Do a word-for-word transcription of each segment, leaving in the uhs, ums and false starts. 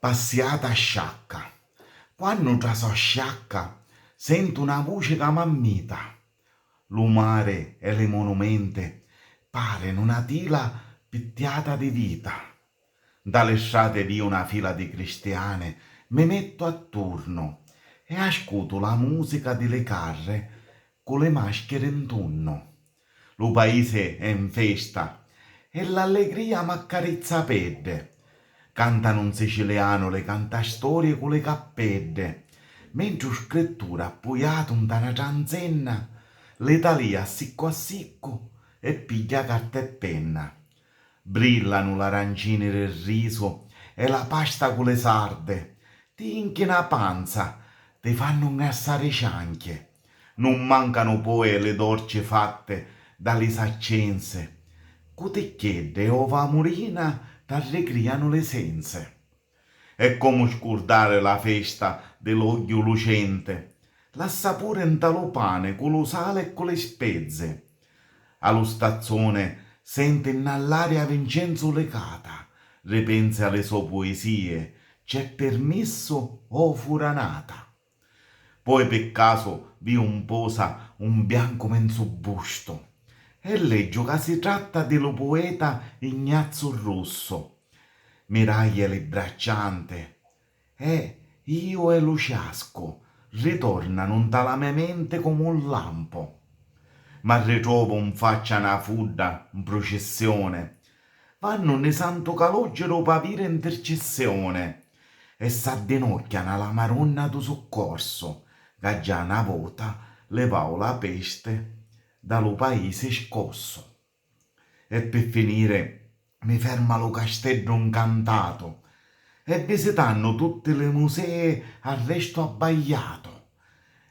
Passiata a Sciacca. Quannu trasu a Sciacca, sentu na vuci ca m'ammita. Lu mari e li monumenti parinu na tila pittiata di vita. Nta li strati viu na fila di cristiani, mi mettu atturnu e ascutu la musica di li carri cu li maschiri ntunnu. Lu paisi è 'n festa e l'allegria m'accarizza a peddi. Cantanu 'n sicilianu li cantastorii cu li cappeddi, mentri u scritturi appuiatu nta na tranzenna li talìa a siccu a siccu e pigghia carta e penna. Brillanu l'arancini di risu e la pasta cu li sardi, ti inchina a panza, ti fannu 'ngrassari i cianchi. Nun mancanu poi li dorci fatti da li saccenzi, cu ticchieddi e ova murina t'arricrianu li senzi. E comu scurdari la festa di l'ogghiu lucenti, l'assapuri nta lu pani cu lu sali e cu li spezi. A lu stazzuni senti nna l'aria Vincenzu Licata, ripensi a li so puisii, c'è pirmissu o furanata. Poi pi casu viu 'n posa un biancu menzu bustu e leggiu ca si tratta di lu pueta Ignazzu Russu. Miraglia li braccianti e iu e lu ciascu ritornanu nta la me menti comu un lampu. M'arritrovu 'n faccia a na fudda 'n prucissioni, vannu nni Santu Caloggiru p'aviri 'ntircissioni e s'addinocchianu a la Maronna du Succorsu, ca già na vota livau la pesti da lu paisi scossu. E pi finiri mi ferma lu casteddu 'ncantatu e visitannu tutti li musei arrestu abbagliatu.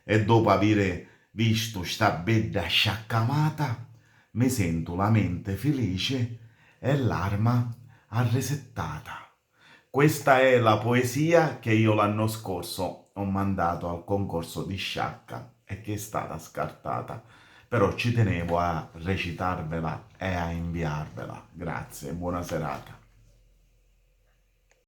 E dopu aviri vistu sta bedda sciaccamata, mi sentu la menti filici e l'arma arrisittata. Questa è la poesia che io l'anno scorso ho mandato al concorso di Sciacca e che è stata scartata, però ci tenevo a recitarvela e a inviarvela. Grazie, buona serata.